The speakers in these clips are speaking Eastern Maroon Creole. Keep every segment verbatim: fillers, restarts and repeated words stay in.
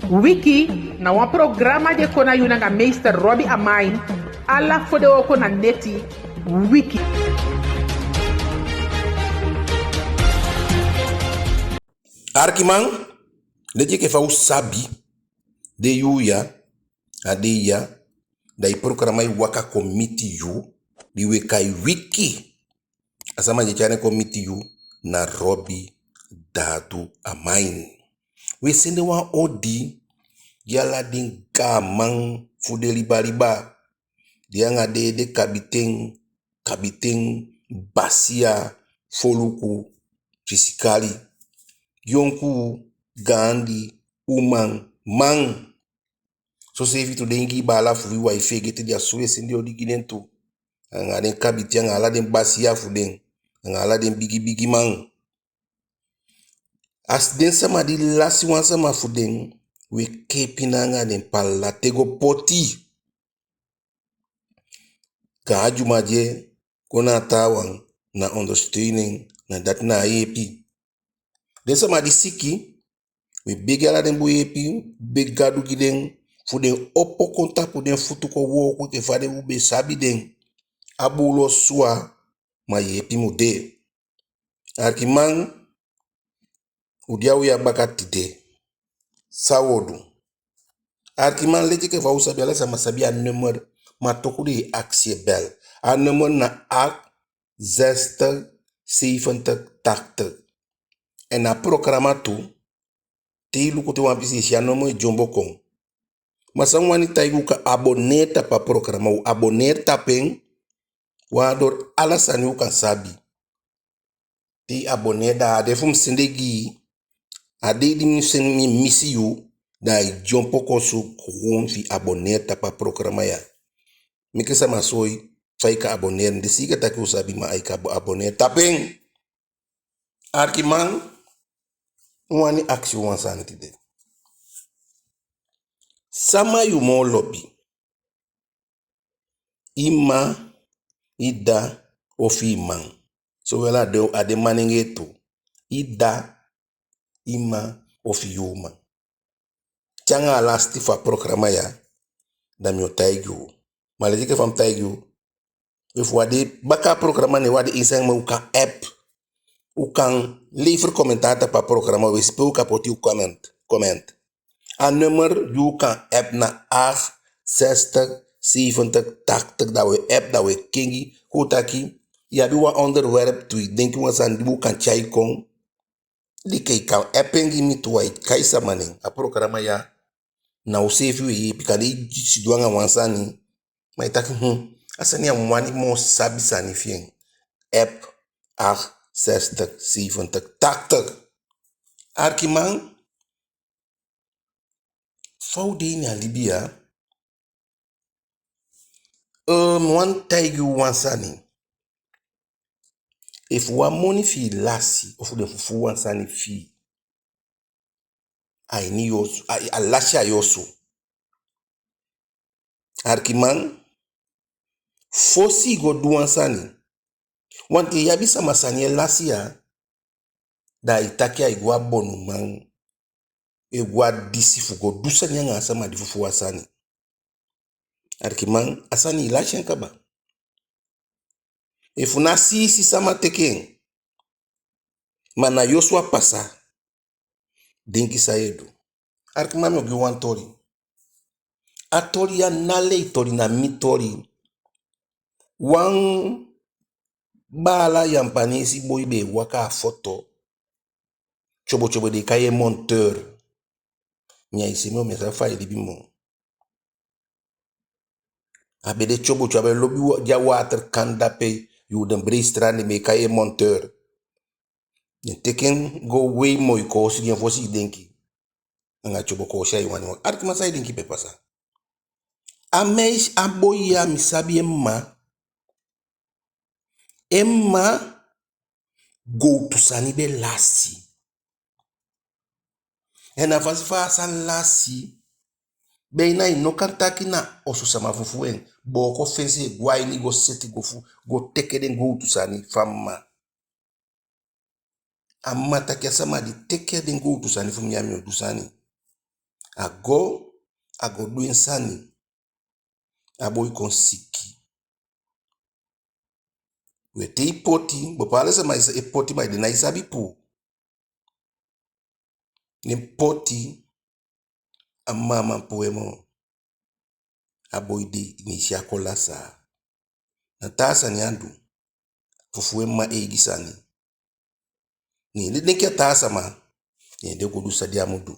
Wiki na wan programa di e kon na yu nanga meester Robbie Amain, ala fodewooko na neti. Wiki. Arkiman, leti enke fa u sabi, den yuu ya, a dei ya, da i programa e waka kon miti yu, di u e kai Wiki. A sama di e tyai en kon miti yu na Robbie Dadu Amain. U e sende wan odi gi ala den gaaman fu den liba liba, den anga den ede kabiten, kabiten, basiya, foluku, fisikali, yonkuu, gaandi, uman, man. Soseefi tu den Ingii baala fu wi, u á e feegete den, a so u e sende odi gi den tu. Anga den kabiten, anga ala den basiya fu den, anga ala den bigi bigi man. A si den sama di lasi wan sama fu den, u e kee pina anga den, pala te go poti. Gaan dyuma di e kon na a taawan, na ondersteuning, na dati na a yeepi. Den sama di siki, u e begi ala den bun yeepi, begi Gadu gi den, fu den opo kon tapu den futu kon wooko enke fa den u be sabi den. A buulu o suwa, ma yeepi mu de. Arkiman, u de a u ya baka tide. San u o du? Arkiman, leti enke fa u sabi, ala sama sabi a nummer, ma toku den e akisi e bel. A nummer na acht zestig zeventig tachtig. En a programa tu, te i luku te wan pisi, i si a nummer e dyombo kon. Ma san u wani taigi u, kan abonneer tapu a programa, u abonneer tapu en, waardoor ala sani u kan sabi. Te i abonneer, da a dei fu mi sende gi i, a dei di mi sende, mi misi yu, da ai dyombo kon so, gewoon fi i abonneer tapu a programa ya. Meke sama soi fa i kan abonneer, den seeka taki u sabi, ma ai kan abo-, abonneer tapu en. Arkiman, u wani akisi u wan sani tide. Sama yu moo lobi? I mma, i dda, ofu i man? Sowel a den, a den manengee tu. I dda, i mma, ofu i uman? Te anga a lasiti fu a programa ya, da mi o taigi u. Ma leti enke fa mi taigi u, efu u á de baka a programa, ne u á de inzending, ma u kan app. U kan lever commentaar tapu a programa, u e si pe u kan poti u comment, comment. A nummer di u kan app na acht zestig zeventig tachtig, da u e app, da u e kengi. Kon u taki, i abi wan onderwerp tu, i denki wan sani di u kan tyai kon, di ke, i kan app en gi mi tu, ai kai sama nen. A programa ya, na u seefi u e yeepi. Kande i sidon anga wan sani, ma i taki, hm, a sani ya mi wani moo sabi sani fi en. App acht zestig zeventig tachtig. Arkiman, fa u de ini a libi ya, eh, mi wani taigi u wan sani. Efu wan moni fi i lasi, ofu den fufuu wan sani fi i, a ini yu osu, a, a lasi a yu osu. Arkiman, fosi i go du wan sani, want i abi sama sani e lasi ya, da ai taki ai go a bonuman, e go a disi fu go du sani anga a sama di fufuu a sani. Arkiman, a sani i lasi en kaba. Efu na siisi sama teke en, ma na yu osu a pasa, denki san yu e du. Arkiman, mi o gi u wan toli. A toli ya ná lei toli, na mi toli. Wan baala Yampanesi boi be e waka a foto. Tyobo tyobo, den e kai en monteur. Mi á e si en moo, mi á sabi fa ai libi moo. A be de tyobo tyobo, a be lobi wa-, de a waterkant dape, yu, den Breedstraat, den be e kai en monteur. Den teke en go wei moi koosi gi en fosi i denki anga tyobo koosi ai wani waka. Arkiman, san i denki be pasa? A meisje, a boi ya, mi sabi en mma. En mma, gowtu sani be lasi. En a fasi fa a sani lasi, be na i no kan taki na osu sama fufuu en. Booko fensee, go a ini go seti go fu-, go teke den gowtu sani fu a mma. A mma taki a sama di teke den gowtu sani fu mi ya, mi o du sani. A go, a go du en sani. A boi kon siki. We te i poti, bepaalde sama e poti, ma den nái sabi puu. Ne poti, a mma á man puu en moo. A boi de, ne i si a kon lasi. Na taa sani a du. Fufuu en mma eigi sani. Ne den denki a taa sama. Ne den go du san den á mu du.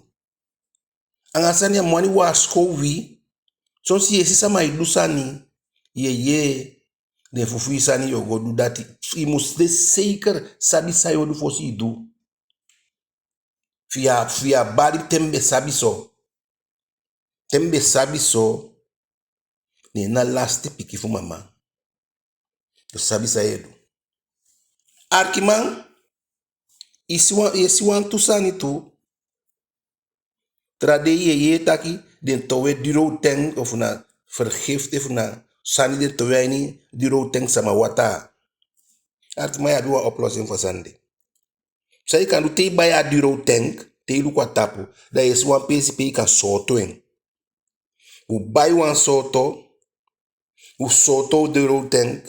Anga sani a mu wani waasikoi wi. Soms yu e si sama e du sani, yu e yee, den fufuu i sani, yu o go du dati. I mu de zeker sabi san yu o du fosi i du. Fi a, fi a bali te mi be sabi so. Te mi be sabi so, ne na lasti pikin fu mama. Yu sabi san yu e du. Arkiman, i si wan, i si wantu sani tu. Tra dei yu e yee taki den towe droogtank, ofu na vergifte, ofu na sani den towe a ini droogtank sama wataa. Arkiman, yu abi wan oplossing fu a sani de. San i kan du, te i bai a droogtank, te i luku a tapu, da yu e si wan peesi pe i kan sooto en. U bai wan sooto, u sooto u droogtank,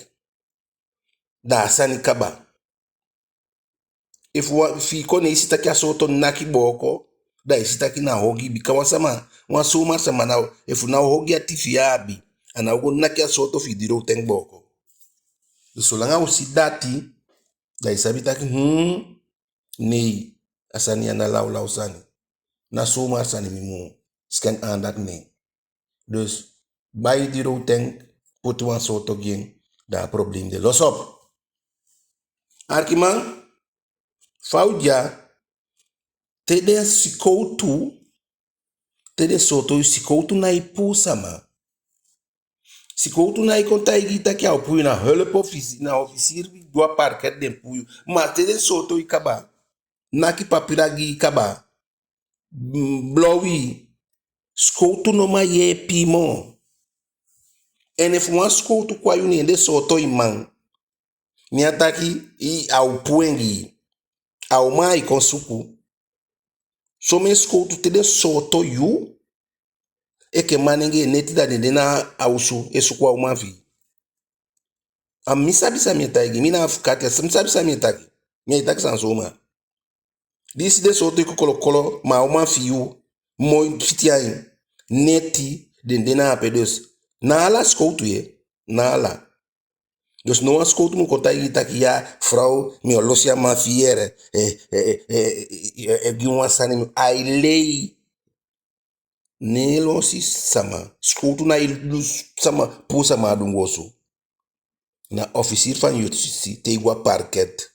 da a sani kaba. Efu wan, fi i kon ne i si taki a sooto naki booko, da i si taki na ogii, bika wan sama, wan zomaar sama na, efu na ogii ati fi i abi, a ná o go naki a sooto fi i droogtank booko. Dus solanga u si dati, da i sabi taki, hmm, nee, a sani ya na lawlaw sani. Na zomaar sani mi mu sikan aandacht, nee. Dus, bai droogtank, poti wan sooto gi en, da a probleem de los op. Arkiman, fa u de ya, te den sikowtu, te den sooto yu, sikowtu nái puu sama. Sikowtu nái kon taigi yu taki a o puu yu, na hulp officier, na officier di go a parket den puu yu. Ma te den sooto yu kaba, naki papila gi yu kaba, mm, blow yu, sikowtu no man yeepi yu moo. En efu wan sikowtu kon a yu, ne den sooto yu man, ne a taki, i, a o puu en gi yu. A uman ai kon suku. Somen sikowtu, te den sooto yu, enke manengee, neti, da den de na a osu e suku a uman fi i. A mi sabi san mi e taigi, mi na afukati, a mi sabi san mi e taki. Mi e taki sani zomaar. Di i si den sooto yu kokolokolo, ma a uman fi yu moi fiti ain, neti, den de na ape. Dus ná ala sikowtu, yee, ná ala. Dus no wan sikowtu mu kon taigi yu taki, ya, frow, mi o lusu a man fi i, yee, eh, eh, eh, eh, eh, gi mi wan sani, mi, ai lei. Nái lusu sama, sikowtu nái lusu sama, puu sama a dunguu osu. Na officier van justitie, te i go a parket,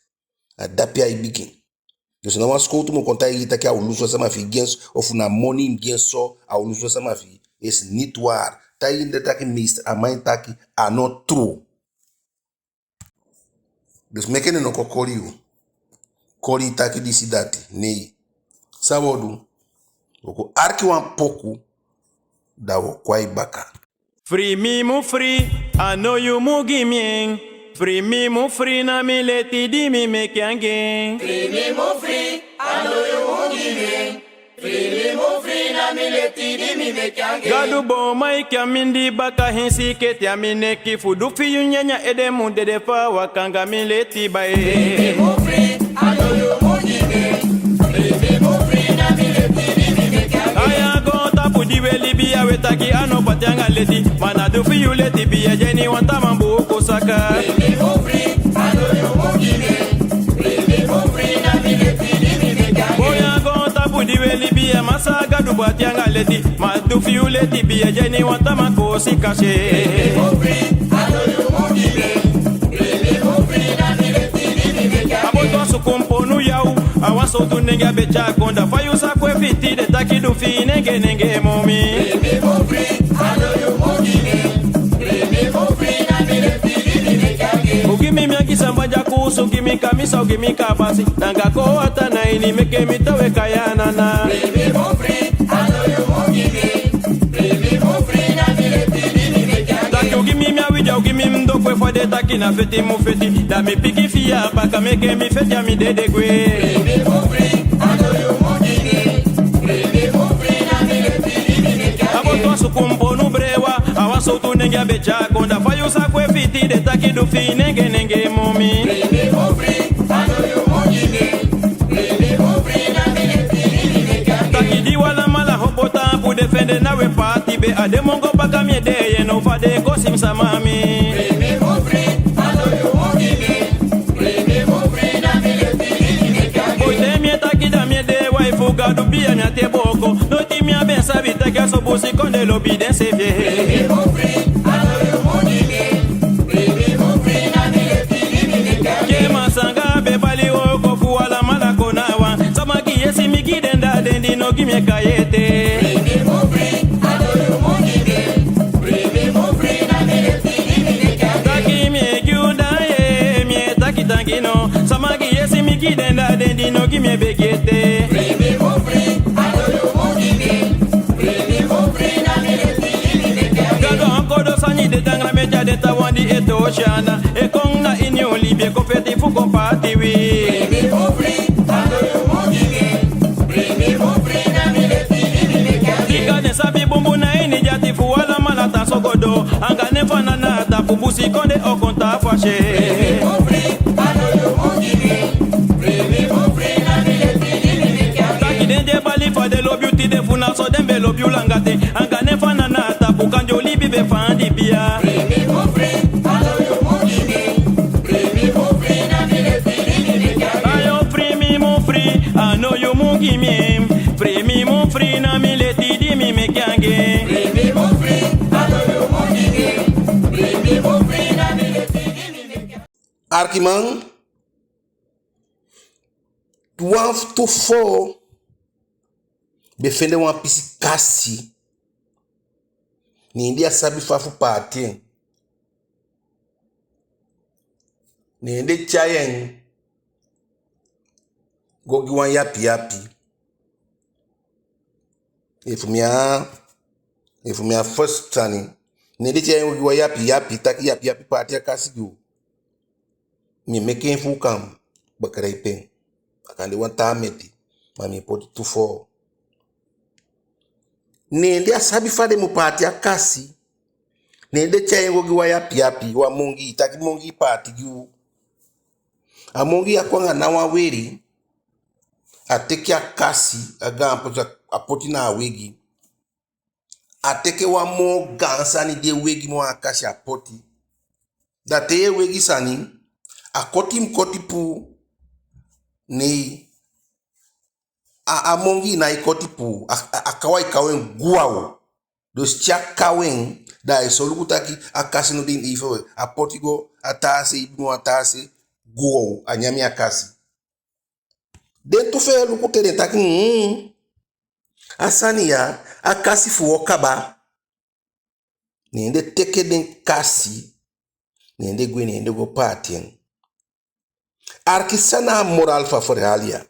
a dape ai bigin. Dus ná wan sikowtu mu kon taigi yu taki a o lusu a sama fi i gi en so, ofu na moni i mu gi en so, a o lusu a sama fi i. Is niet waar. Taigi den taki, meester, a man e taki, a no truu. Dus meke den no kon koli yu, koli yu taki disi dati, nee. San wi o du? Wi o go arki wan poku, da wi o kon a yu baka. Gadu boon maiki a mindii baka, hinsi keti a mi neki, fu du fi yu nyanyan ede mu dede fa a waka anga mi leti bai. Aya goontapu di we libi ya, we taki a no pati anga leti, ma na du fi yu leti bi e de a ini wan taa man buuku saka. Boi, a goontapu di we libi ya, Masaa Gadu pati anga leti, ma du fi yu leti bi e de a ini wan taa man koosi kasi. A boto a suku ponu yaw, a wan sowtu nenge a be tyai kon, da fa yu sa kwe fiti den taki du fi nenge nenge momi. U gi mi, mi á gi samba dyakuusu, gi mi kamisa, u gi mi kabasi, nanga koo wataa na ini, meke mi towe kai a nana. Taki u gi mi, mi a widya, u gi mi mi dokwe, fa den taki na feti mu feti, da mi piki fi a baka, meke mi feti a mi dede gwe. Sowtu nenge a be tyai kon, da fa yu sa gwe fiti den taki du fi nenge nenge momi. Taki di u alamala opo taampu, den fende na wi paati be a de mongo baka mi e de, yu e no fa den e kosi mi sama mi. Boi, te mi e taki da mi e de wai fu Gadu, bia mi ati e booko. Noiti mi á be sabi taki a so busikondee lobi denseefi. Ke masanga be bali wooko fu alamala kon na wan. Sama gi yesi mi gi den, da den di no gi mi e kai ete. Taki mi e gi u da ye, mi e taki tangi no. Sama gi yesi mi gi den, da den di no gi mi e begi ete. Gadu, a kodo sani de tangla mi e tyai den taawan di e toosi ana e kon na ini u libi e kon feti fu kon paati wi. Bika den sabi bunbun na ini den ati fu alamala tan so go doo. Anga nen fu ana na a tapu, busikondee o kon taa fasi. Taki den di e bali fa den lobi u tide, fu na so den be lobi u langa ten. Anga nen fu ana na a tapu, kande u libi be fandi bia. Ayo, fri mi mu fri, a no yu mu gi mi. Fri mi mu fri, na mi leti di mi meke anga en. Arkiman, wan fu tu foo be fende wan pisi kasi. Ne den á sabi fa fu paati en. Ne den tyai en go gi wan yapiyapi. Efu mi á, efu mi á fustan en, ne den tyai en go gi wan yapiyapi, taki yapiyapi paati a kasi gi u. Mi e meke en fu u kan begrijp en. A kan de wan taa meti, ma mi e poti tu foo. Ne den á sabi fa den mu paati a kasi. Ne den tyai en go gi wan yapiyapi, wan mongii, taki mongii paati gi u. A mongii ya kon anga ná wan weli. A teke a kasi, a gaan poti, a poti na a wegi. A teke wan moo gaan sani di e wegi moo a kasi, a poti. Da te yu e wegi sani, a koti mu koti puu. Nei. A, a mongii nái koti puu. A, a, a kaw ai kaw en gwaw. Dus te a kaw en, da ai solugu taki a kasi no de ini eife. A poti go a taa se, ibi moo a taa se, gwaw, a nyan a kasi. Den tu fee luku te den taki, hmm, a sani ya, a kasi fu u o kaba. Ne den teke den kasi, ne den gwe, ne den go paati en. Arki san na a moraal fu a verhaal ya.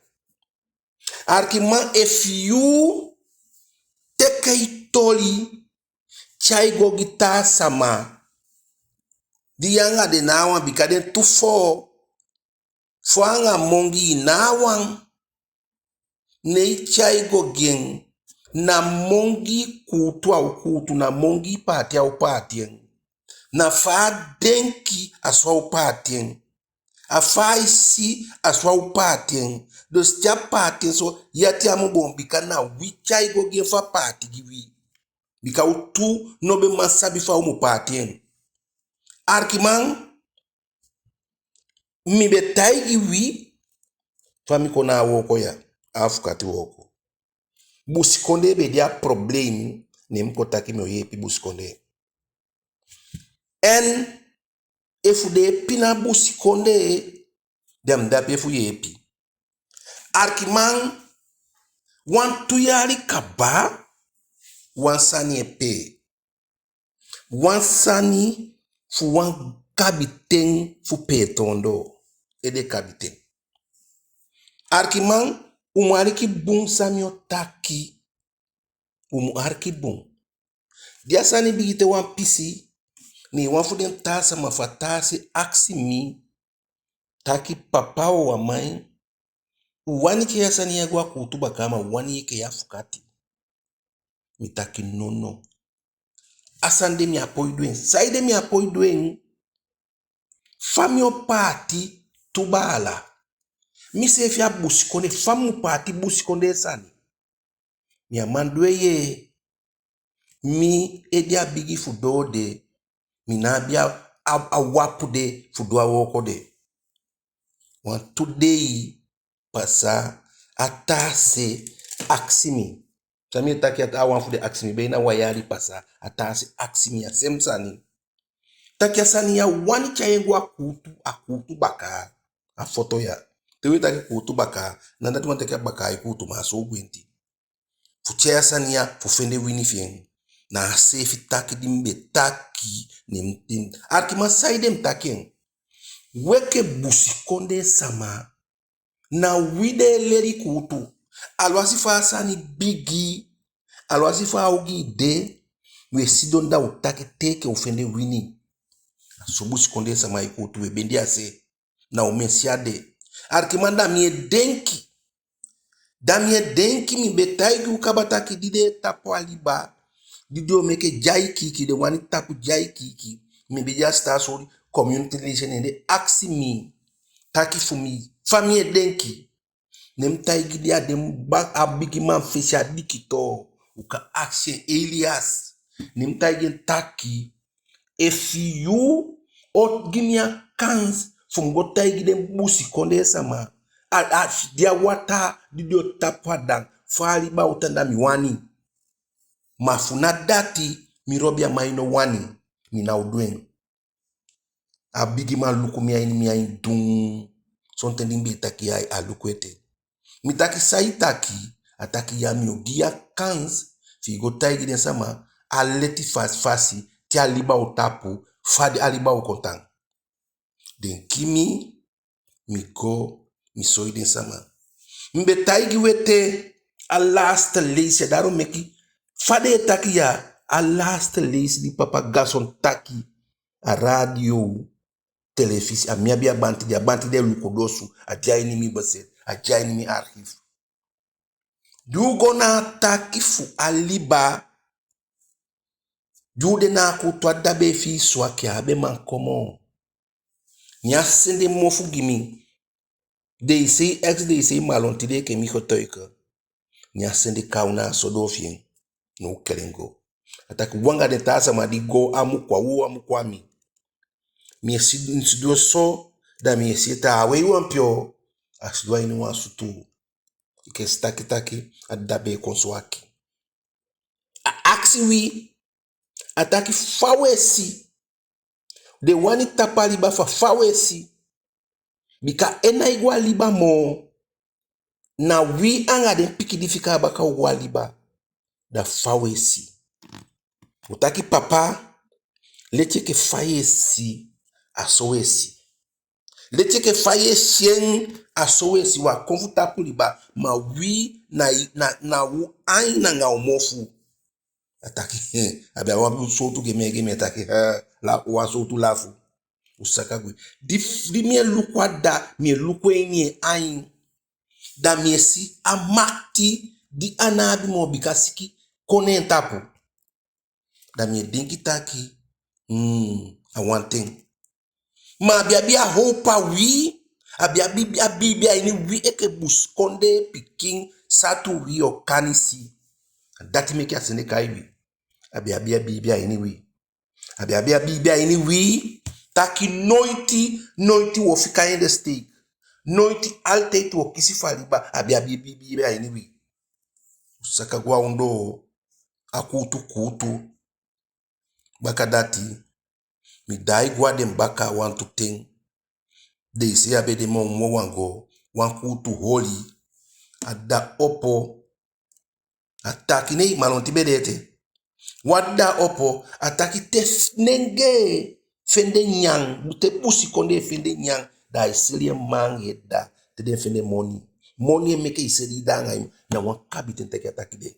Arkiman, efu yu teke i toli tyai go gi taa sama, di yu anga den ná wan, bika den tu foo, foo anga mongii ná wan. Ne i tyai go gi en, na mongii kuutu a o kuutu, na mongii paati a o paati en. Na fa a denki, a so a o paati en. A fa ai si, a so a o paati en. Dus te a paati en so, yu ati á mu boon, bika na wi tyai go gi en fu a paati gi wi. Bika u tu no be man sabi fa u mu paati en. Arkiman, mi be taigi wi fa mi kon na a wooko ya, a afukati wooko. Busikondee be de a problem, ne mi kon taki mi o yeepi busikondee. En efu den e pina busikondee, da mi de ape fu yeepi. Arkiman, wantu yali kaba, wan sani e pee. Wan sani fu wan kabiten fu Peetoondoo, ede kabiten. Arkiman, u mu aliki bun san mi o taki. U mu aliki bun. Di a sani bigin te wan pisi, ne wan fu den taa sama fu a taa se akisi mi, taki: "Papa, u á man, u wani ke a sani ya go a kuutu baka, ma u wani ke a afukati." Mi taki: "Nono." A sani de mi á poi du en. Saide mi á poi du en? Fa mi o paati tu baala? Miseefi a busikondee, fa mi mu paati busikondee sani? Mi á man du en yee. Mi ede á bigi fu doo de. Mi ná abi a, a, a wapu de fu du a wooko de. Wantu dei pasa, a taa se akisi mi. San mi e taki, a taa wan fu den akisi mi, be na wan yali pasa, a taa se akisi mi a sem sani. Taki a sani ya, u wani tyai en go a kuutu, a kuutu bakaa, a foto ya. Te wi e taki kuutu bakaa, ná dati wani taki a bakaa e kuutu, ma a so u gwenti. Fu tyai a sani ya, fu fende wini fi en. Na a seefi taki di mi be taki, ne mi, ne mi, alikiman, saide mi taki en? Wi enke busikondee sama, na wi den e leli kuutu. Aluwasi fa a sani bigi, aluwasi fa a ogii de, wi e sidon da u taki te enke u fende wini. A so busikondee sama e kuutu, wi e bendi a se. Na omen se a de. Alikiman, da mi e denki. Da mi e denki, mi be taigi u kaba taki di den e tapu a liba, di den o meke dyai kiiki, den wani tapu dyai kiiki. Mi be de a Staatsolie Community Lezen, ne den akisi mi taki fu mi, fa mi e denki. Ne mi taigi den, a den ba, a bigiman fesi, a dikitoo, u kan akisi en, Elias. Ne mi taigi en taki, efu yu o gi mi a kans fu mi go taigi den busikondee sama, a, a, di a wataa di den o tapu a dan, fa a liba o tan, da mi wani. Ma fu ná dati, mi lobi a man, i no wani, mi ná o du en. A bigiman luku mi a ini mi ain dun. Sonten di mi be e taki ya, a luku ete. Mi taki, san i taki? A taki, ya, mi o gi yu a kans fi i go taigi den sama a leti fasi fasi, te a liba o tapu, fa di a liba o kon tan. Den gi mi, mi go, mi soi den sama. Mi be taigi u ete, a laatste leisi, daarom meke, fa den e taki ya, a laatste leisi di papa Gazon taki, a radio, telefisi, a mi abi a banti de, a banti de luku dosu, a de a ini mi bezit, a de a ini mi archief. Di u go na a taki fu a liba, di u de na a kuutu, a dda be e fii swaki, a á be man kon moo. Ne a sende mofu gi mi. Deisei, ex Deisei Malonti de enke mi getuige. Ne a sende kaw na a sodoo fi en. Ne u keli en go. A taki, u anga den taa sama di go a Amuku, a u Amuku a mi. Mi e si, mi sidon so, da mi e si ete a wei wan pio. A sidon a ini wan sutuu. Enke si taki taki, a dda be e kon swaki. A akisi wi, a taki fa u e si. Den wani tapu a liba fa, fa u e si. Bika en nái go a liba moo. Na wi anga den pikin di fika a baka o go a liba. Da fa u e si. U taki papa, leti enke fa yu e si, a so u e si. Leti enke fa yu e si en, a so u e si. U á kon fu tapu liba, ma wi na, na, na u ain anga u mofu. A taki, a be a wan sowtu gemee gemee taki, la, wan sowtu lafu. U saka gwe. Di, di mi e luku a dda, mi e luku en ini en ain. Da mi e si a makiti di a ná abi moo, bika siki kon ne en tapu. Da mi e denki taki, hmm, a wanten. Ma a be abi a howpu a wi, a be abi a biibi a ini wi enke busikondee pikin, satu wi, Okanisi. Dati meke a sende kai wi. A be abi a biibi a ini wi. A be abi a biibi a ini wi, taki noiti, noiti u o fika en de steek. Noiti, altijd u o kisi fu a liba, a be abi a biibi a ini wi. U saka go a ondoo, a kuutu kuutu. Baka dati, mi daai go a den baka wantu ten. Deisei á be de moo, u moo wan go, wan kuutu holi. A dda opo. A taki, nei, Malonti be de ete. Wan dda opo, a taki te nengee fende nyan, te busikondee fende nyan, da ai seli en mma anga en dda, te den fende moni. Moni e meke i seli i dda anga i mma, na wan kabiten taki a taki de.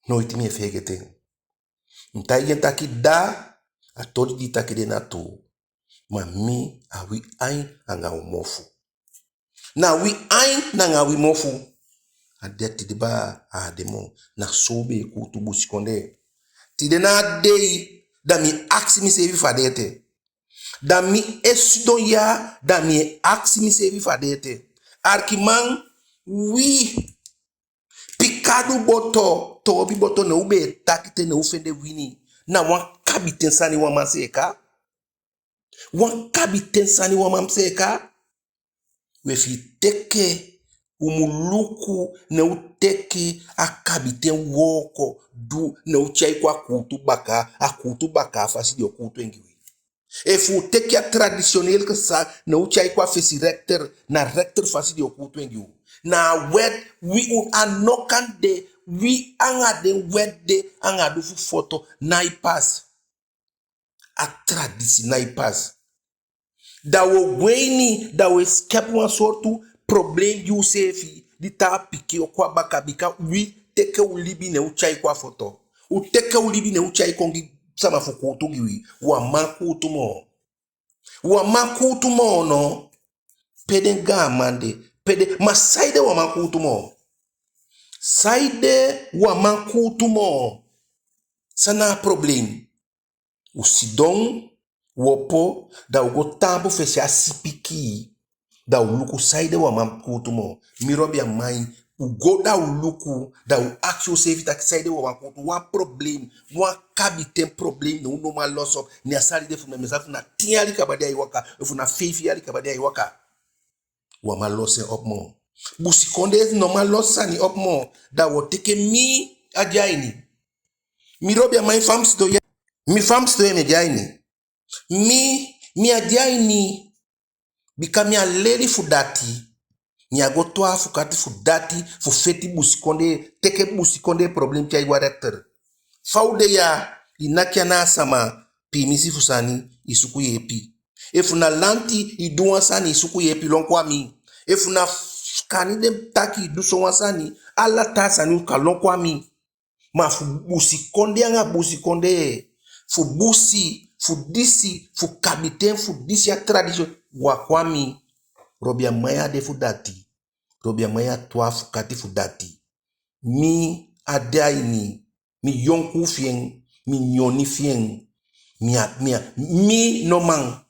Noiti mi e feegete en. Mi taigi en taki dda, a toli di i taki de na tuu. Ma mi, a wi ain anga u mofu. Na wi ain anga wi mofu. A de tide baa, a á de moo. Na so u be e kuutu busikondee. Te Tide na a dei, da mi e akisi miseefi fa den ete. Da mi e sidon ya, da mi e akisi miseefi fa den ete. Arkiman, wi, pikadu boto, toobi boto, ne u be e taki te, ne u fende wini. Na wan kabiten sani wan man seeka. Wan kabiten sani wan man seeka. We, fi i teke, u mu luku, ne u teke a kabiten wooko du, ne u tyai kon a kuutu baka, a kuutu baka, a fasi den o kuutu en gi wi. Efu u teke a traditioneel gezag, ne u tyai kon a fesi rechter, na rechter fasi den o kuutu en gi u. Na a wet, wi u a no kan de, wi anga den wet de, anga du fu foto, nái pasi. A tradisi nái pasi. Da u o gwe ini, da u e skepu wan sortu problem gi useefi, di taa pikin o kon a baka, bika wi teke u libi ne u tyai kon a foto. U teke u libi ne u tyai kon gi sama fu kuutu gi wi. U á man kuutu moo. U á man kuutu moo no. Pe den gaaman de, pe den, ma saide u á man kuutu moo? Saide u á man kuutu moo? San na a problem? U sidon, u opo, da u go taampu fesi a sipikii, da u luku saide u á man kuutu moo. Mi Robi Amain, u go da u luku, da u akisi useefi taki saide u á man kuutu. Wan problem, wan kabiten problem, ne u no man losi op, ne a sani de fu na, mi sabi fu na tin yali kaba di ai waka, fu na feifi yali kaba di ai waka. U á man losi en op moo. Busikondee no man losi sani op moo. Da u o teke mi a de a ini. Mi Robi Amain, fa mi sidon ya, mi fa mi sidon ya mi e de a ini. Mi, mi á de a ini. Bika mi á leli fu dati. Mi á go toon afukati fu dati, fu feti busikondee, teke busikondee problem tyai go a rechter. Fa u de ya, i naki ana a sama, piimisi fu sani, i suku yeepi. Efu na lanti, i du wan sani, i suku yeepi, lon kon a mi. Efu na f-, kande den taki i du sowan sani, ala taa sani u kan lon kon a mi. Ma fu busikondee anga busikondee, fu busi, fu disi, fu kabiten, fu disi a tradition, u á kon a mi. Robi Amain á de fu dati. Robi Amain á toon afukati fu dati. Mi á de a ini. Mi yonkuu fi en, mi nyoni fi en. Mi á, mi á, mi no man.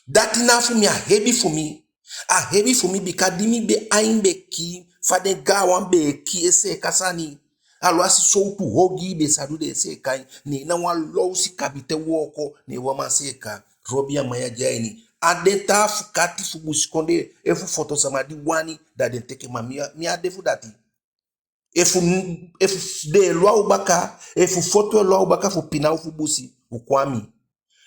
Dati ná fu mi, a hebi fu mi. A hebi fu mi bika di mi be ain be kii, fa den gaanwan be e kii e seeka sani. Alwasi sowtu ogii i be sa du, den e seeka en. Ne na wan lowsi kabiten wooko, ne wan man seeka. Robi Amain á de a ini. A den taa afukati fu busikondee, efu foto sama di wani, da den teke, ma mi á, mi á de fu dati. Efu, efu den e lon a u baka, efu foto e lon a u baka fu pina u fu busi, u kon a mi.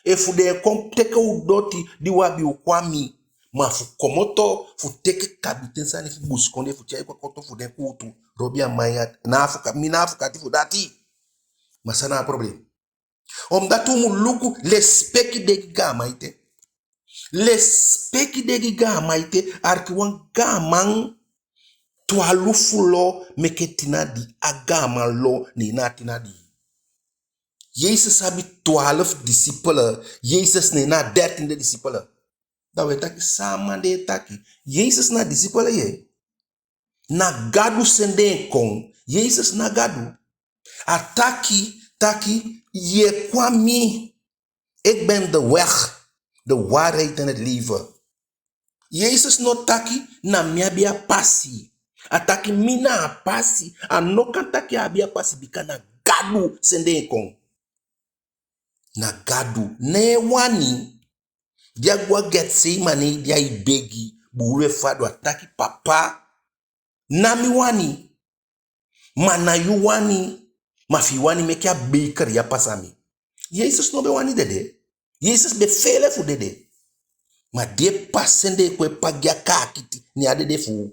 Efu den e kon teke u doti di u abi, u kon a mi. Ma fu komoto, fu teke kabiten sani fu busikondee fu tyai kon a koto fu den kuutu, Robi Amain á, na afuka-, mi ná afukati fu dati. Ma san na a problem? Omdat u mu luku, lesipeki de gi gaaman ete. Lesipeki de gi gaaman ete, arki, wan gaaman, twalufu lo meke tin a dii, a gaaman lo ne en na a tin a dii. Jeses abi twaalf disipel, Jeses ne en na a dertiende disipel. Da u e taki san a man de e taki. Jeses na disipel, ye. Na Gadu sende en kon. Jeses na Gadu. A taki, taki, ye kon a mi. Ik ben de weg, de waarheid en het leven. Jeses no taki na mi abi a pasi. A taki mi na a pasi. A no kan taki a abi a pasi bika na Gadu sende en kon. Na Gadu, na en wani. Di a go a Getsemane, di ai begi, buulu e fadon, a taki: Papa, ná mi wani, ma na yu wani, ma fi i wani meke a beker ya pasa mi. Jeses no be wani dede. Jeses be feele fu dede. Ma di e pasa, sende en kon e paki gi a kaakiti, ne a dede fu u.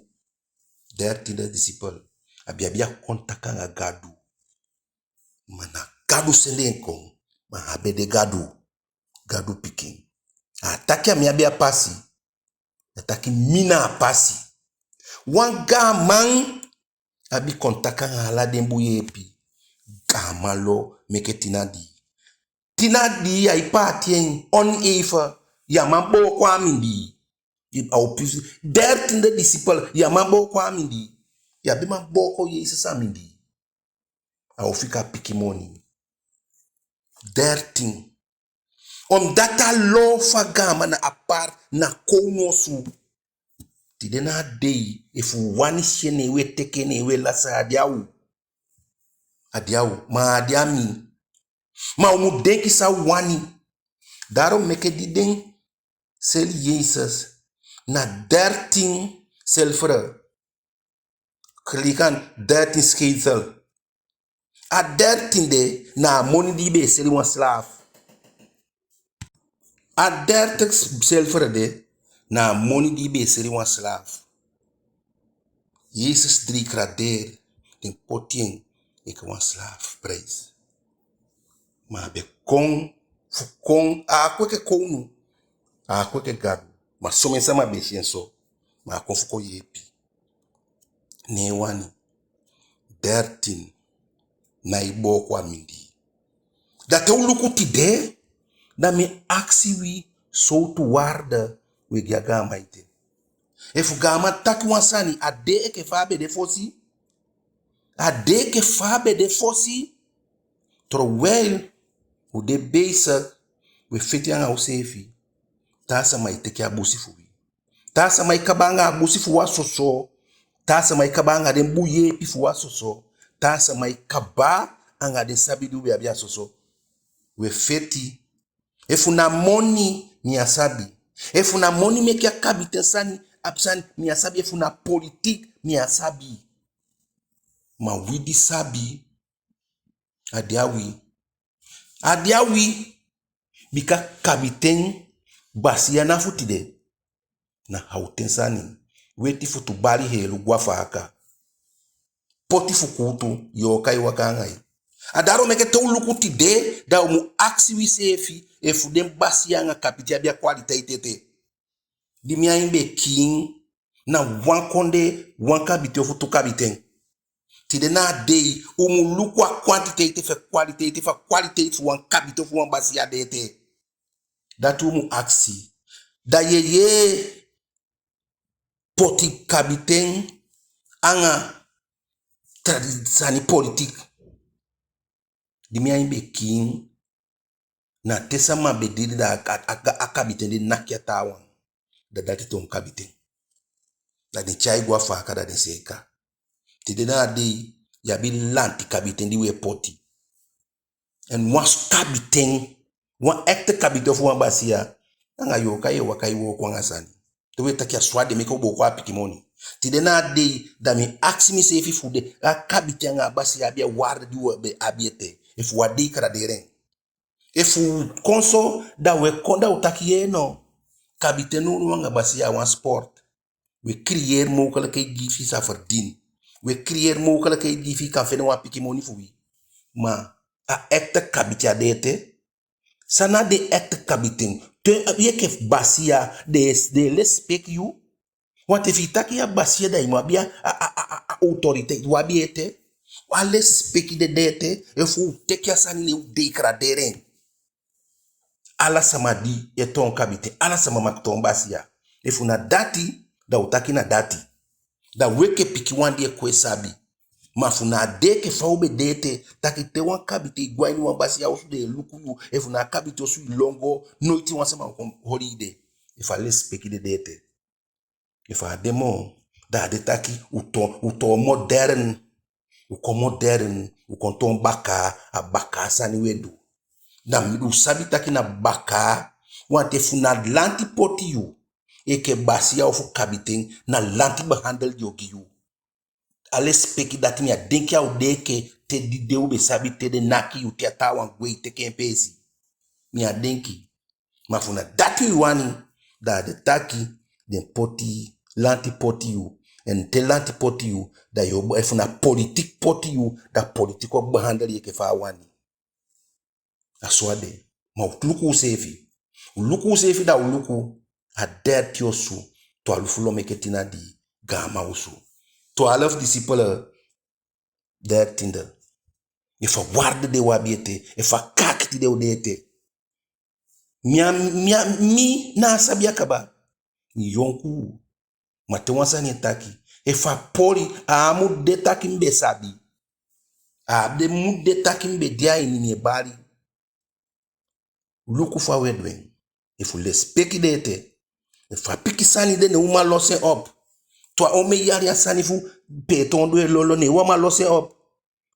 Dertiende disipel. A be abi a kontaki anga Gadu. Ma na Gadu sende en kon. Ma a be de Gadu. Gadu pikin. A taki a mi abi a pasi. A taki mi na a pasi. Wan gaaman abi kontaki anga ala den bun yeepi. Gaaman lo meke tin a dii. Tin a dii, ai paati en oneven. Ya man booko a mindii. A o pisi, dertiende disipel, ya man booko a mindii. Ya be man booko Jeses a mindii. A o fika pikin moni. Dertien. Omdat a lo fu a gaaman na apart, na kownu osu. Tide na a dei, efu u wani si en, ne u e teke en, ne u e lasi en, a de a u. A de a u, ma a de a mi. Ma u mu denki san u wani. Daarom meke di den seli Yesus, na dertien zilveren, gelijk aan dertien shekel. A dertien de na a moni di i be e seli wan slaaf. A dertig zilveren de na a moni di i be e seli wan slaaf. Yesus degraderen, den poti en enke wan slaaf prijs. Ma a be kon fu kon, a á kon enke kownu, a á kon enke gadu. Ma somen sama be si en so, ma a kon fu kon yeepi. Ne en wani. Dertien, nái booko a mindii. Da te u luku tide, da mi e akisi wi sowtu waarde u e gi a gaaman ete. Efu gaaman taki wan sani, a de enke fa a be de fosi? A de enke fa a be de fosi? Terwijl u de bezig, u e feti anga useefi, taa sama e teke a busi fu wi. Taa sama e kaba anga a busi fu u a soso. Taa sama e kaba anga den bun yeepi fu u a soso. Taa sama e kaba anga den sabi di u be abi a soso. U e feti. Efu na moni, mi á sabi. Efu na moni meke a kabiten sani, abi sani, mi á sabi. Efu na politiek, mi á sabi. Ma wi di sabi, a de a wi. A de a wi. Bika kabiten, basiya ná fu tide. Na hawten sani. Weti futu bali heelu gwafaaka. Poti fu kuutu, yooka e waka anga i. A daarom meke te u luku tide, da u mu akisi wiseefi efu den basiya anga kabiten abi a kwaliteit ete. Di mi ain be kiin, na wan kondee, wan kabiten ofu tu kabiten. Tide na a dei, u mu luku a kwantiteit efu a kwaliteit, efu a kwaliteit fu wan kabiten ofu wan basiya de ete. Dati u mu akisi. Da yu e yee poti kabiten anga tradi-, sani politiek. Di mi ain be kiin, na te sama be dede da a, a, a, a kabiten de naki a taawan. Da dati toon kabiten. Da den tyai gwafaaka, da den seeka. Tide na a dei, yu abi lanti kabiten di u e poti. En wan kabiten, wan echte kabiten ofu wan basiya, anga yooka yu e waka e wooko anga sani. Te u e taki a so a de, meke u booko a pikin moni. Tide na a dei, da mi e akisi miseefi efu den, a kabiten anga a basiya abi a waarde di u be abi ete. Efu u á degraderen. Efu u kon so, da u e kon da u taki yee no. Kabiten nownow anga basiya a wan sport. U e creëer mogelijkheid gi i fi i sa verdien. U e creëer mogelijkheid gi i fi i kan fende wan pikin moni fu wi. Ma a echte kabiten á de ete. San na den echte kabiten? Te yu enke basiya, den e, den e lesipeki yu. Want efu i taki yu a basiya, da i mu abi a, a, a, a, a autoriteit, u abi ete. A lesipeki de, de ete, efu u teke a sani ne u degraderen. Ala sama di e toon kabiten, ala sama mag toon basiya. Efu na dati, da u taki na dati. Da u enke pikinwan di e kon e sabi. Ma efu na a de enke fa u be de ete, taki te wan kabiten e go a ini wan basiya osu, den e luku yu, efu na a kabiten osu i lon go, noiti wan sama o kon holi i de. Efu a lesipeki de, de ete. Efu a á de moo, da a de taki u toon, u toon modern. U kon modern, u kon toon bakaa, a bakaa sani u e du. Da u sabi taki na bakaa, want efu na lanti poti yu, enke basiya ofu kabiten, na lanti behandel den o gi yu. A lesipeki dati, mi á denki a o de enke te di de u be sabi te den naki yu, te a taawan gwe, i teke en peesi. Mi á denki. Ma efu na dati wi wani, da a de taki den poti, lanti poti yu. En te lanti poti yu, da yu o, efu na politiek poti yu, da politiek o behandel yu enke fa a wani. A so a de. Ma u luku useefi. U luku useefi, da u luku a dertien osu, twalufu lo meke tin na dii, gaaman osu. Twaalf discipelen, dertiende. Efu a waarde de u abi ete, efu a kaakiti de u de ete. Mi á, mi á, mi ná sabi a kaba. Mi yonkuu. Ma te wan sani e taki, efu a poli, a á mu de taki mi be sabi. A á de mu de taki mi be de a ini, mi e bali. luku fa u e du en. Efu lesipeki de ete, efu a pikin sani de, ne u man losi en op. Te a omen yali a sani fu peetoon du e lolo, ne u á man losi en op.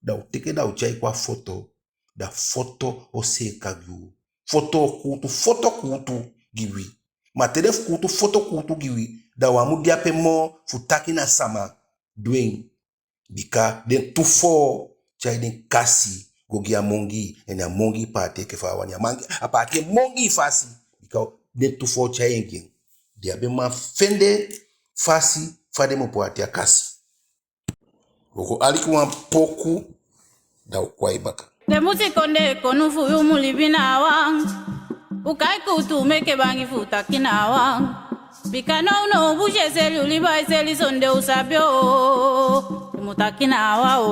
Da u teke, da u tyai kon a foto, da foto o seeka gi u. Foto o kuutu, foto kuutu gi wi. Ma te den fu kuutu, foto kuutu gi wi, da u á mu de ape moo fu taki na sama du en. Bika den tu foo tyai den kasi go gi a mongii, en a mongii paati enke fa a wani. A mongii, a paati en mongii fasi. Bika den tu foo tyai en gi en. Den á be man fende fasi fa den mu paati a kasi. Wo go aliki wan poku, da u kon a i baka. Den busikondee konu fu yu mu libi na a wan. U kai kuutu meke bangi fu taki na a wan. Bika nownow busi e seli, u liba e seli, sondee u sabi o. U mu taki na a wan o.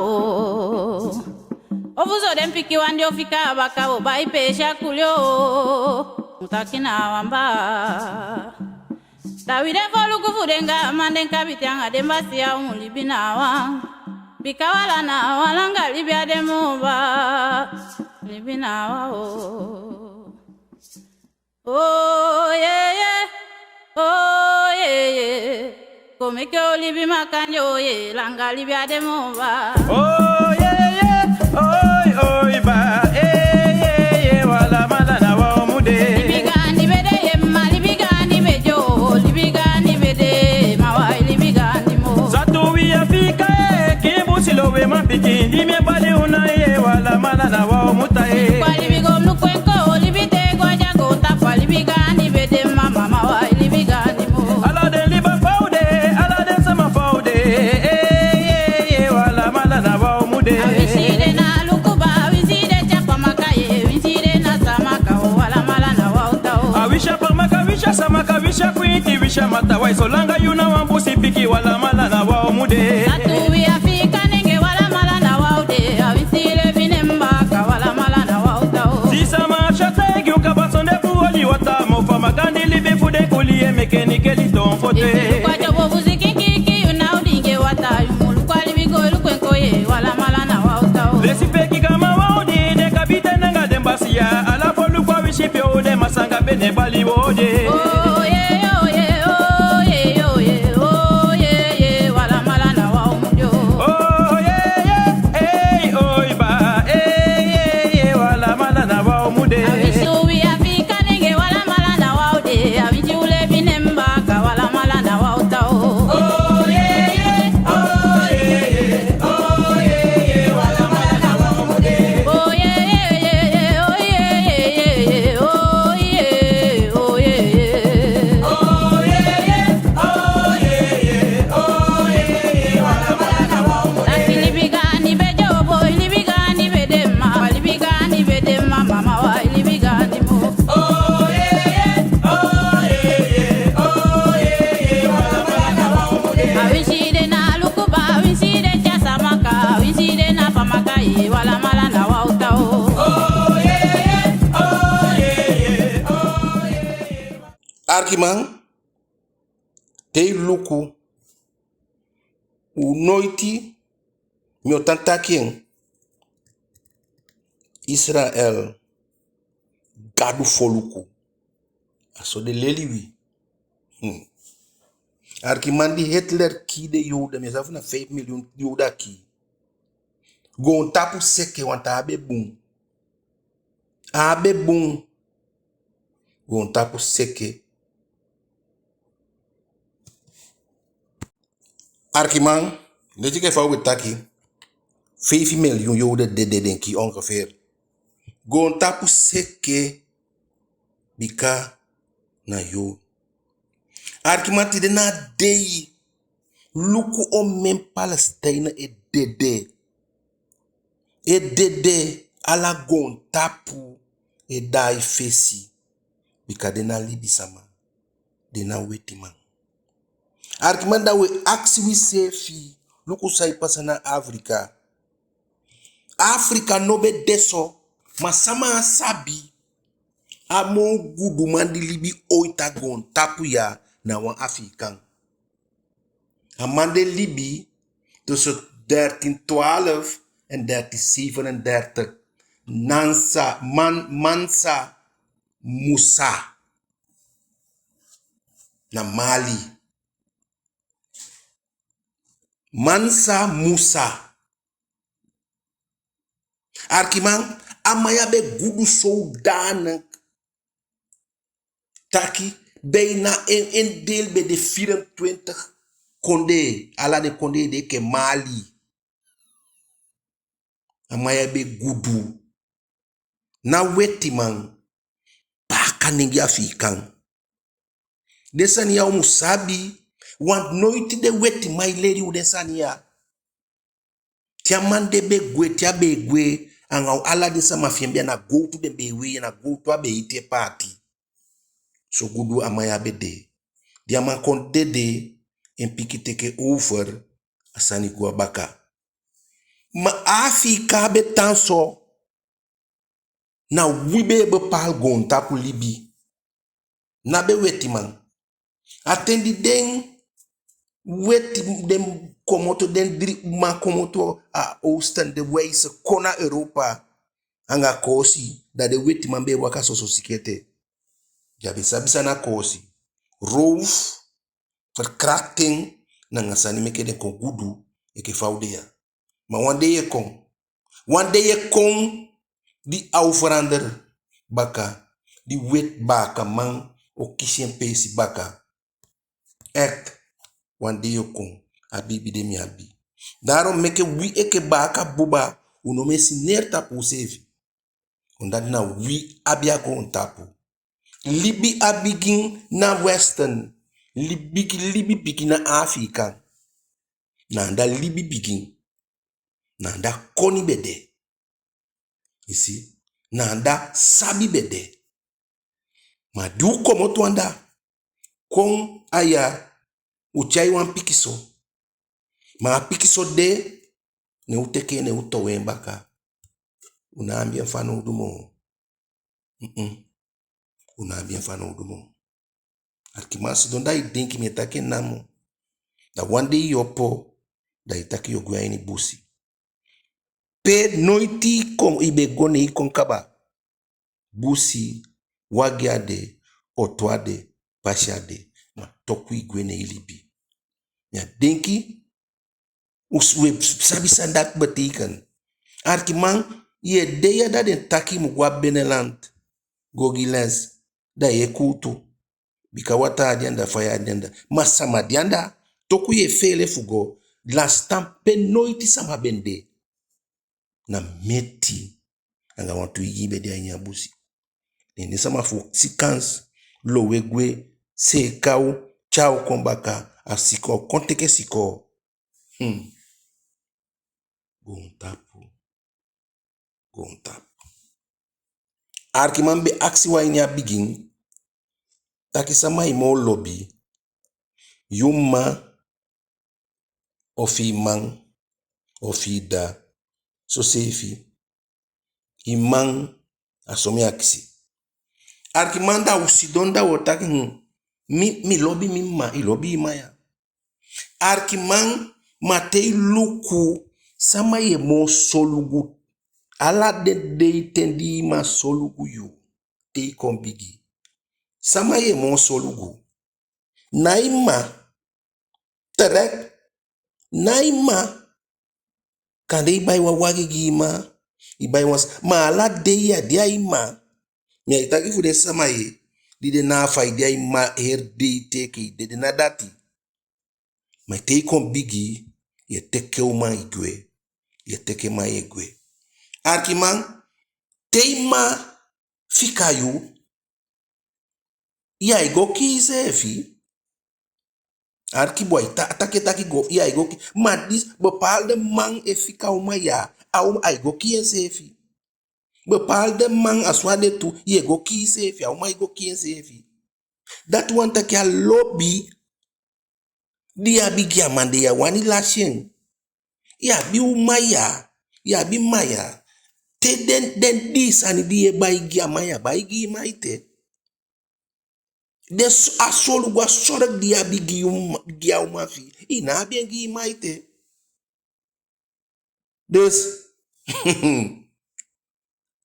Ofuso den pikin wan di o fika a baka o bai peesi a kuli o. U mu taki na a wan baa. Da wi den foluku fu den gaaman, den kabiten anga den basiya, u mu libi na a wan. Bika wala na a wan, langa libi á de moo baa. Libi na a wan o. Oh, yeah, yeah. Oh, yeah, yeah. Kon meke u libi makandii, oh, yeah. Langa libi á de moo baa. Oh, yeah, yeah. Oi, oi, baa. Eh, yeah, yeah. Wala mala na a wan u mu de. Libi gaandi be de, ye mma, libi gaandi be de o. Libi gaandi be de, ma wai libi gaandi moo. Satu wi Afiika, eh, kii busi lo we man pikin di mi e bali u na ye, wala mala na a wan u mu tan ye. Kwa libi go mu luku en ko, libi te go a dya go tapu, libi gaandi be de, ma mama wai libi gaandi moo. Ala den liba fa u de, ala den sama fa u de, eh, ye, ye, wala mala na a wan u mu de. A winsi de na Alukuba, a winsi de Tyapamaka ye, winsi de na Saamaka o, wala mala na a wan u tan o. A winsi a Pamaka, winsi a Saamaka, winsi a Kwinti, winsi a Matawai, solanga yu na wan busi pikin, wala mala na a wan u mu de. Satu wi Afiika nenge, wala mala na a wan u de. A winsi le fi ne mbaka, wala mala na a wan u tan o. Sisa, ma a si a taigi u kaba, sonde fu oli wata, ma u fa makandii libi fu den kuli e meke nikeli toon fote. Efu yu luku a tyobo fu sikin kiki, yu ná o diingi wata, yu mu luku a libi go luku en ko ye, wala mala na a wan u tan o. Lesipeki gaaman wan o di, den kabiten anga den basiya, ala foluku a wisi pe u de, masanga be ne bali u o de. Oh, yeah, oh, yeah, oh, yeah, oh, yeah, oh, yeah, yeah, wala mala na a wan u mu de o. Oh, yeah, yeah, eh, oi, baa, eh, yeah, yeah, wala mala na a wan u mu de. A winsi wi Afiika nenge, wala mala na a wan u de. A winsi u le fi ne mbaka, wala mala na a wan u tan o. Oh, yeah, yeah, oh, yeah, yeah, oh, yeah, yeah, wala mala na a wan u mu de. Oh, yeah, yeah, yeah, yeah, oh, yeah, yeah, yeah, yeah, oh, yeah, oh, yeah, yeah. Oh, yeah, yeah, oh, yeah, yeah, oh, yeah, yeah, wala mala na a wan u mu de. Taki libi gaandi be de o boi, libi gaandi be de mma, libi gaandi be de mma, mama wai libi gaandi moo. Oh, yeah, yeah, oh, yeah, yeah, oh, yeah, yeah, wala mala na a wan u mu de. A winsi de na Alukuba, a winsi de Saamaka, a winsi de na Pamaka ye, wala mala na a wan u tan o. Oh, yeah, yeah, oh, yeah, yeah, oh, yeah, yeah. Arkiman, te i luku, u noiti, mi o tan taki en, Israel, Gadu foluku. A so den leli wi. Hmm. Arkiman, di Hitler kii den Joden, mi á sabi efu na feifi miliyun Joden a kii. Goontapu seke, want a á be bun. A á be bun. Goontapu seke. Arkiman, leti enke fa u be taki, feifi miliyun Joden dede, den kii ongeveer. Goontapu seke bika na Joden. Arkiman, tide na a dei, luku omen Palestijnen e dede. E dede, ala goontapu e daai fesi. Bika den ná libisama, den ná wetiman. Arkiman, da u e akisi wiseefi, luku san e pasa na Afrika. Afrika no be de so, ma sama á sabi, a moo guduman di libi oiti a goontapu ya na wan Afiikan. A man de libi tussen dertien twaalf en dertien zevenendertig. Nansa, Man-, Mansa, Musa. Na Mali. Mansa Musa. Arkiman, a man ya be gudu zodanig taki, bijna en, en deel be de vierentwintig kondee, ala den kondee de enke Mali. A man ya be gudu. Na wetiman, baaka nenge Afiikan. Den sani ya u mu sabi, want noiti den wetiman e leli u den sani ya. Te a man de be gwe, te a be e gwe, anga ala den sama fi en be, a na gowtu den be e wei, a na gowtu a be e iti e paati. So gudu a man ya be de. Di a man kon dede, en pikin teke over, a sani gwe a baka. Ma Afiika be tan so, na wi be e bepaal goontapu libi. Ná be wetiman. A ten di den weti, den komoto, den dii man komoto a oosten, den wijze, kon na Europa anga koosi, da den wetiman be e waka soso sikin ete. Den á be sabi san na koosi. Roof, verkrachting, nanga sani meke den kon gudu enke fa u de ya. Ma wan dei e kon. Wan dei e kon di a o verander baka, di weti baakaman o kisi en peesi baka. Echt, wan dei o kon, a biibi de mi abi. Daarom meke wi enke baaka buba, u no mu e sineer tapu useefi. Omdat na wi abi a goontapu. Libi á bigin na Westen. Libi, libi bigin na Afiikan. Na anda libi bigin. Na anda koni be de. I si? Na anda sabi be de. Ma di u komoto anda kon a ya, u tyai wan pikinso. Ma a pikinso de, ne u teke en, ne u towe en baka. U ná abi en fanowdu moo. Mm-mm. U ná abi en fanowdu moo. Arkiman, sidon da i denki, mi e taki en namo. Da wan dei i opo, da i taki yo gwe a ini busi. Pe noiti i kon, i be go, ne i kon kaba. Busi, wagi á de, oto á de, pasi á de, ma toku i gwe, ne i libi. Mi á denki u s-, u e sabi san dati betekent. Arkiman, i e de ya, da den taki i mu go a Beneland go gi les, da i e kuutu. Bika wataa á de anda, faya á de anda. Ma sama de anda, toku i e feele fu go. Lasitan pe noiti sama be de. Na meti anga wantu igii be de a ini a busi. Ne den sama fu si kans, lowe gwe, seeka u, tyai u kon baka, a sikoo, kon teke sikoo. Hmm. Goontapu. Goontapu. Arkiman, be akisi u a ini a bigin taki sama i moo lobi, yu mma ofu i man ofu i dda. Soseefi i man, a so mi akisi. Arkiman, da u sidon da wo taki, hmm, mi, mi lobi mi mma, i lobi i mma ya. Arkiman, ma te i luku, sama i e moo solugu? Ala den dei ten di i mma solugu yu, te i kon bigi, sama i e moo solugu? Na i mma. Terek, na i mma. Kande i bai wan wagi gi i mma, i bai wan s-, ma ala dei ya, di a i mma. Mi á e taki fu den sama ye, di de na a fa i de a i mma heri dei te enke i dede, ná dati. Ma te i kon bigi, ye teke uman i gwe, ye teke man ye gwe. Arkiman, te i mma fika yu, ya e go kii iseefi. Arki boi, ta-, taki e taki go, ya e go kii. Ma disi, bepaalde man e fika uman ya, a uman ai go kii enseefi. Bepaalde man, a so a de tu, ye go kii iseefi, a uman e go kii enseefi. Dati wani taki a lobi di i abi gi a man de, ya wani lasi en. I abi uman ya, i abi mma ya. Te den, den dii sani di ye bai gi a man ya, bai gi i mma ete. Den s-, a solugu, a solugu di i abi gi i mma, gi a uman fi i, i ná abi en gi i mma ete. Dus,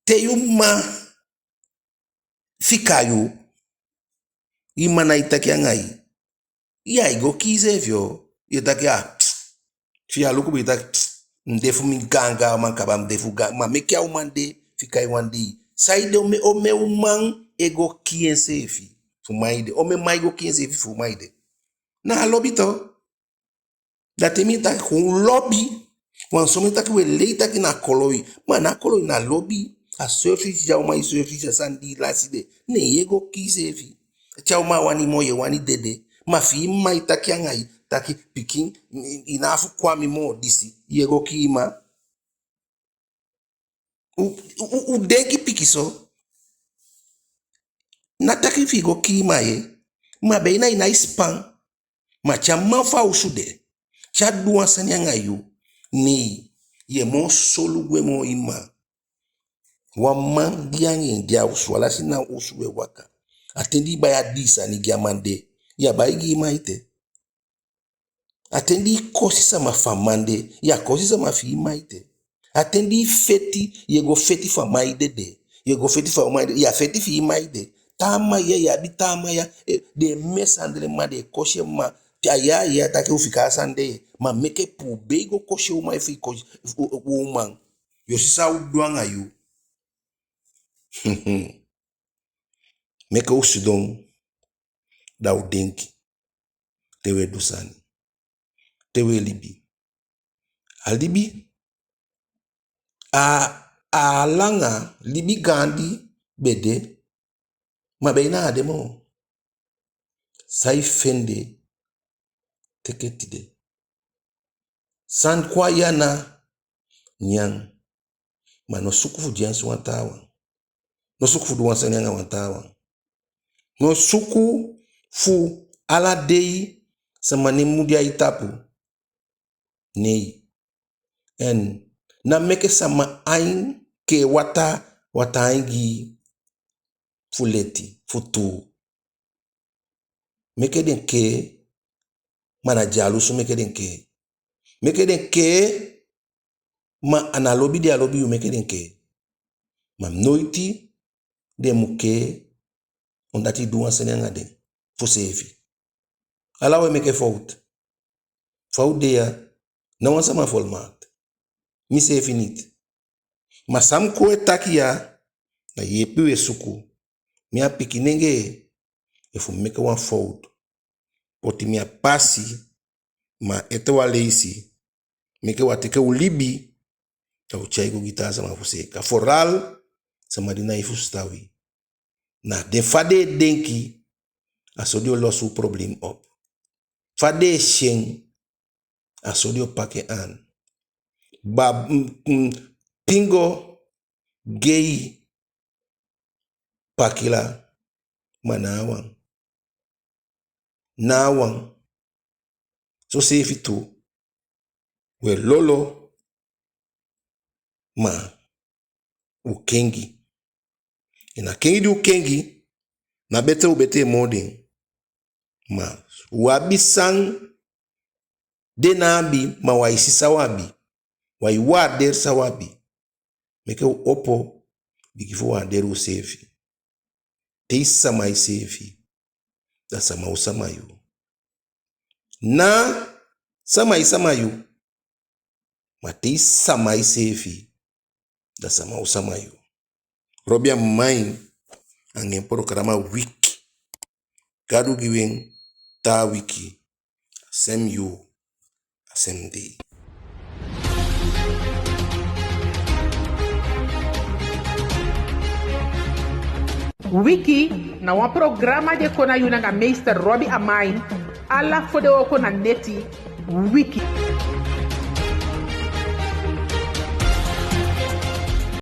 te yu mma fika yu, i mma nái taki anga i, ya i go kii iseefi o. Ye taki, ah, fi ya luku, be taki, mi de fu mi gaangaan uman kaba, mi de fu gaan, ma meke a uman de fika i wan dei. Saide? Omen, omen uman e go kii enseefi fu man ede? Omen man e go kii enseefi fu uman ede? Na a lobi tu. Da te mi e taki kon lobi, wan somen taki we lei taki na koloi. Ma ná koloi, na lobi. A service di a uman e service, a sani di i lasi de, ne ye go kii iseefi. Te a uman á wani moo, ye wani dede. Ma fi i mma e taki anga i taki, pikin, i, i ná a fu kon a mi moo disi, ye go kii i mma. U, u, u denki pikinso. Ná taki fi i go kii i mma ye, ma be i na i nái span. Ma te a man fu a osu de, te a du wan sani anga yu, ne ye moo solugu en moo i mma. Wan man di yu anga en de a osu, ala san na osu we waka. A ten di i bai a dii sani gi a man de, ya bai gi i mma ete. A ten di i kosi sama fu a man de, ya kosi sama fi i mma ete. A ten di i feti, ye go feti fu a man ede de. Ye go feti fu a man ede, ya feti fi i mma ede. Taa man ya, i abi taa man ya, eh, den e mishandel en mma, den e kosi en mma. A ya, ya taki u fika a sani de. Ma meke puu, be i go kosi uman, efu i kosi u, u, uman, yo si san a o du anga yu. Meke u sidon, da u denki te we du sani, te we libi. A libi, a, a langa, libi gaandi be de, ma be i ná a de moo. San i fende, teke tide. San kon a yu ana, nyan. Ma no suku fu dyansi wan taawan. No suku fu du wan sani anga wan taawan. No suku fu ala dei sama nen mu de a i tapu. Nei. En ná meke sama ain kee wataa, wataa ain gi i fu leti, fu tuu. Meke den kee, ma na dyalusu meke den kee. Meke den kee, ma a ná lobi den á lobi yu meke den kee. Ma noiti den mu kee, omdat i du wan sani anga den fu seefi. Ala wi e meke fowtu. Fa u de ya, ná wan sama volmaakt. Mi seefi niet. Ma san mi kon e taki ya, na yeepi we suku. Mi a pikinengee, efu mi meke wan fowtu, poti mi a pasi, ma ete wan leisi, meke wi á teke u libi, da u tyai go gi taa sama fu seeka. Vooral sama di nái fusutan wi. Na den, fa den e denki, a so den o losi u probleem op. Fa den e si en, a so den o paki en aan. Ba, mm, mm, pingo, gei, pakila, ma ná a wan. Ná a wan. Soseefi tu, we lolo, ma u kengi. En a kengi di u kengi, ná betee u betee moo den. Ma u abi san den ná abi, ma wi á e si san u abi. Wi á e waardeer san u abi. Meke u opo, bigin fu waardeer useefi. Te i sama iseefi, da sama o sama yu. Ná sama e sama yu, ma te i sama iseefi, da sama o sama yu. Robbie Amain anga en programa Wiki. Gadu gi wi en taa wiki. A sem yuu, a sem dei. Wiki na wan programa di e kon na yu nanga meester Robbie Amain, ala fodewooko na neti. Wiki.